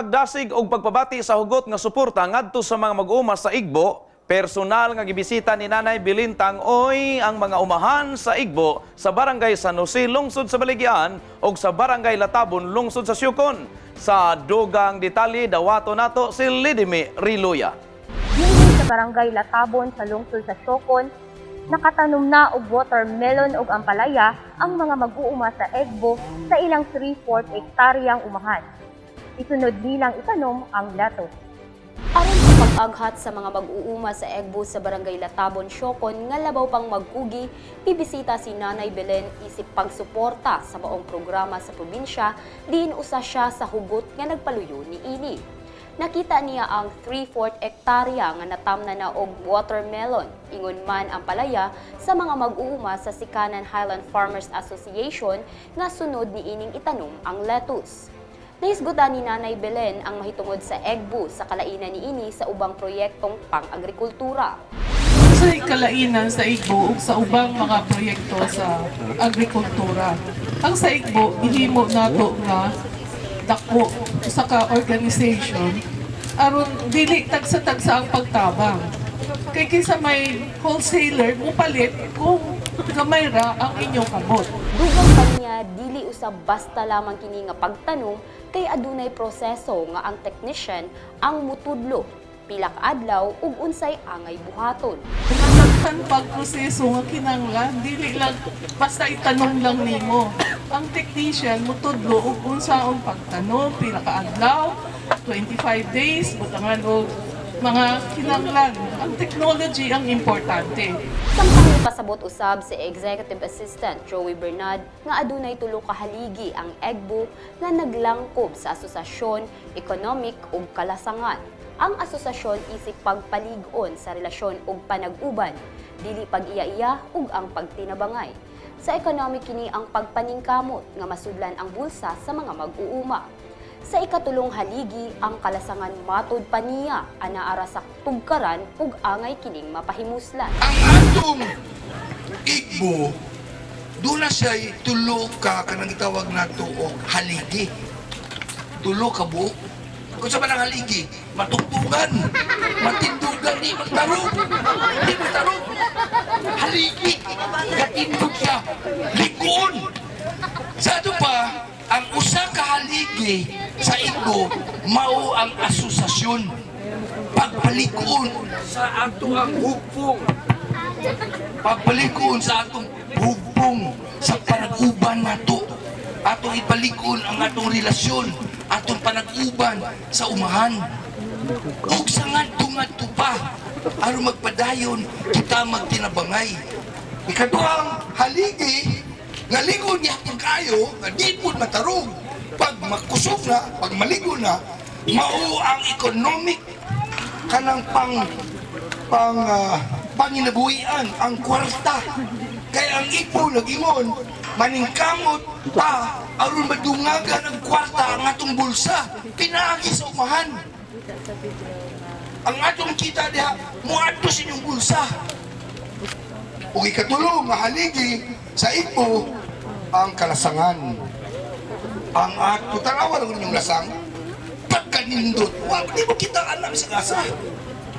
pagdasig og pagpabati sa hugot nga suporta ngadto sa mga mag-uuma sa Igbo, personal nga gibisita ni Nanay Belen Tangoy ang mga umahan sa Igbo sa Barangay San Jose, lungsod sa Baliguian, ug sa Barangay Latabon, lungsod sa Siocon. Sa dugang detalye, dawato nato si Lidimi Riluya. Dinhi sa Barangay Latabon sa lungsod sa Siocon, nakatanom na og watermelon ug ampalaya ang mga mag-uuma sa Egbo sa ilang 3/4 hektaryang umahan. Isunod nilang itanom ang lettuce. Aron sa pag-aghat sa mga mag-uuma sa Egbo sa Barangay Latabon, Siocon nga labaw pang magkugi, bibisita si Nanay Belen isip pagsuporta sa maong programa sa probinsya, diin usa siya sa hugot nga nagpaluyo ni ini. Nakita niya ang 3/4 hektarya nga natamna na og watermelon, ingon man ang palaya sa mga mag-uuma sa Sikanan Highland Farmers Association nga sunod ni ining itanom ang lettuce. Nahisgutan ni Nanay Belen ang mahitungod sa EGBU sa kalainan niini sa ubang proyektong pang-agrikultura. Sa kalainan sa Igbo ug sa ubang mga proyekto sa agrikultura. Ang sa Igbo, gihimo nato nga dako usa ka organization aron dili tagsa-tagsa ang pagtabang. Kay kinsa may wholesaler mupalit kung gamay ra ang inyong kamot. Dugang pa niya, dili usab basta lamang kini nga pagtanom kay adunay proseso nga ang technician ang mutudlo, pila ka adlaw ug unsay angay buhaton. Daghan pag proseso nga kinanglan, dili lang basta itanom lang nimo. Ang technician mutudlo og unsaon pagtanom, pila ka adlaw, 25 days, butangan og mga kinanglan. Ang technology ang importante. Samtang nipasabot usab si Executive Assistant Joey Bernard nga adunay tulo ka haligi ang EGBO nga naglangkob sa asosasyon, economic ug kalasangan. Ang asosasyon isip pagpalig-on sa relasyon ug panag-uban, dili pag-iya-iya ug ang pagtinabangay. Sa economic, kini ang pagpaningkamot nga masudlan ang bulsa sa mga mag-uuma. Sa ikatulong haligi, ang kalasangan, matod pa niya, anaa ra sa tugkaran ug angay kining mapahimuslan. Ang atong Igbo, doon na siya tulo ka kanang gitawag nato og haligi. Tulo ka buok. Kung sa man ang haligi, matugtugan, matindugan, di magtarog. Di magtarog. Haligi, gatindog siya. Likuon. Sa ato pa, ang usa ka haligi sa Igbo, mao ang asosasyon. Pagpalikuon sa ato ang hugpong, pagpalikon sa atong hugpong sa panag-uban nato, atong ipalikon ang atong relasyon, atong panag-uban sa umahan ug sa ngadto-ngadto pa aron magpadayon kita magtinabangay. Ikaduhang haligi nga ligon gyapon kayo nga di pud matarog pag makusog na, pag maligo na, mao ang economic, kanang pang pang panginabuhian, ang kwarta. Kay ang Igbo nagingon, maningkamot ta aron madungagan ang kwarta ang atong bulsa pinaagi sa umahan. Ang atong kita diha moadto sa inyong bulsa. Ug ikatulo nga haligi sa Igbo, ang kalasangan. Ang ato, tanawa lang inyong lasang, pagkanindot wa di mo kita alam sa asa.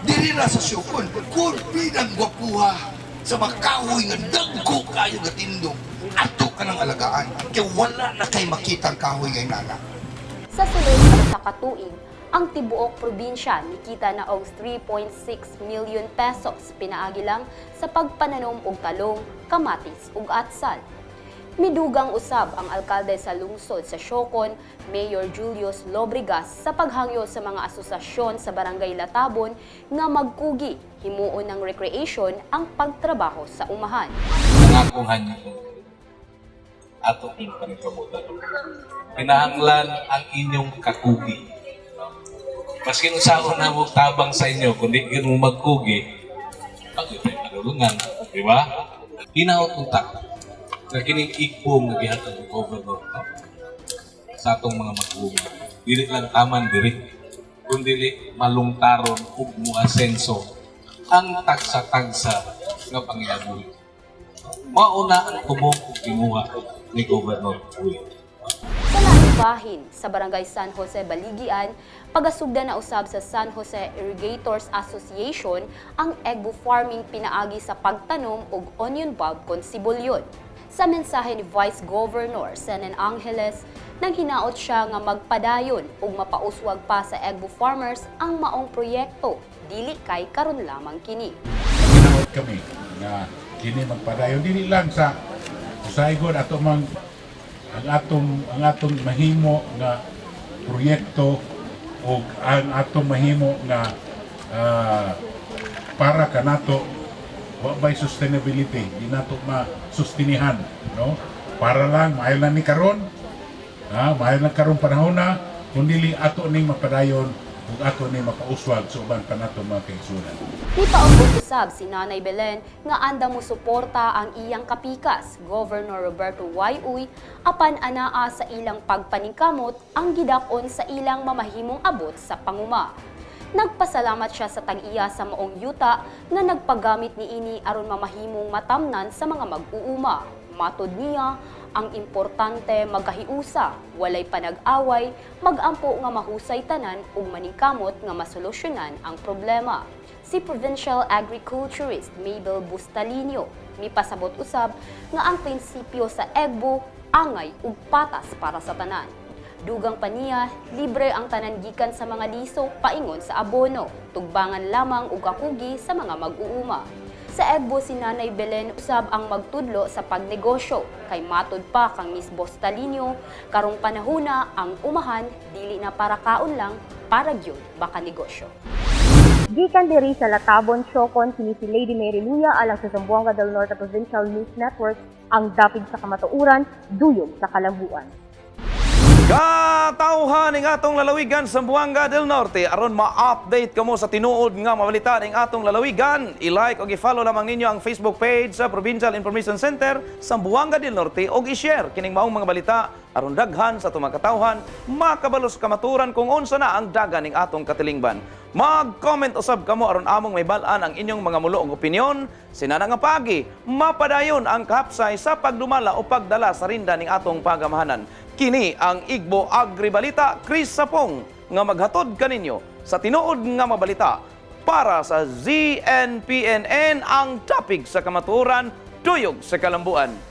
Diri ra sa Siocon kun pinang gwapuha sa mga kahoy nga dagko kayo nga tindog, ato ka ng alagaan kay wala na kay makita ang kahoy ngay nana. Sa sulod sa usa ka tuig, ang tibuok probinsya nikita na og 3.6 million pesos pinaagi lang sa pagpananom og talong, kamatis ug atsal. Midugang usab ang alkalde sa lungsod sa Siocon, Mayor Julius Lobrigas, sa paghangyo sa mga asosasyon sa Barangay Latabon nga magkugi, himuon ng recreation ang pagtrabaho sa umahan. Ang akong hanyo, ato ning paningkamutan. Kinahanglan ang inyong kakugi. Maskin unsaon na mo tabang sa inyo, kundi gyud mo magkugi, pag tayo padulungan, di ba? Hinaot unta nga kining Igbo nga gihatag ni Governor, no, sa atong mga mag-uuma, dili lang taman diri, kundi malungtaron ug muasenso ang tagsa-tagsa nga panginabuhi. Mauna ang tumong ug tinguha ni Governor Uy. Sa laing bahin sa Barangay San Jose, Baligian, pagasugda na usab sa San Jose Irrigators Association ang Egbo farming pinaagi sa pagtanom og onion bulb kon sibulyon. Sa mensahe ni Vice Governor Senen Angeles, naghinaot siya nga magpadayon ug mapauswag pa sa Egbo farmers ang maong proyekto, dili kay karon lamang kini. Ginaot kami nga kini magpadayon dili lang sa Saigon ato mang ang atong mahimo nga proyekto o ang atong mahimo nga para kanato wa by sustainability, di nato ma-sustinihan, no? Para lang maayo lang ni karon, ha, maayo lang karon panahon na kung dili ato ning mapadayon ug ato ning mapauswag sa uban pa nato mga kaigsuonan. Nipaambot usab si Nanay Belen nga andam mo suporta ang iyang kapikas, Governor Roberto Y. Uy, apan anaa sa ilang pagpaningkamot ang gidak-on sa ilang mamahimong abot sa panguma. Nagpasalamat siya sa tag-iya sa maong yuta nga nagpagamit niini aron mamahimong matamnan sa mga mag-uuma. Matod niya, ang importante magkahiusa, walay panag-away, mag-ampo nga mahusay tanan ug maningkamot nga masolusyonan ang problema. Si Provincial Agriculturist Mabel Bustalino mipasabot usab nga ang prinsipyo sa EGBO angay ug patas para sa tanan. Dugang pa niya, libre ang tanan gikan sa mga liso paingon sa abono, tugbangan lamang ug kakugi sa mga mag-uuma. Sa EGBO si Nanay Belen usab ang magtudlo sa pagnegosyo kay matod pa kang Miss Bostalinio, karong panahona ang umahan dili na para kaon lang, para gyud baka negosyo. Gikan diri sa Latabon, Siocon, kini si Lady Mary Luya alang sa Zamboanga del Norte Provincial News Network, ang dapig sa kamatuoran, duyog sa kalambuan. Katawhan ning atong lalawigan sa Zamboanga del Norte, aron ma-update kamo sa tinuod nga mabalita ning atong lalawigan, i-like o i-follow lamang ninyo ang Facebook page sa Provincial Information Center Zamboanga del Norte og i-share kining maong mga balita aron daghan sa atong mga katawhan makabalo sa kamaturan kung unsa na ang dagan ning atong katilingban. Mag-comment usab kamo aron among mahibal-an ang inyong mga mulo ug opinyon. Sinana nga pagi, mapadayon ang kahapsay sa pagdumala o pagdala sa rinda ning atong pagamahanan. Kini ang Igbo Agribalita, Chris Sapong nga maghatod kaninyo sa tinuod nga mabalita para sa ZNPNN, ang topic sa kamatuoran, duyog sa kalambuan.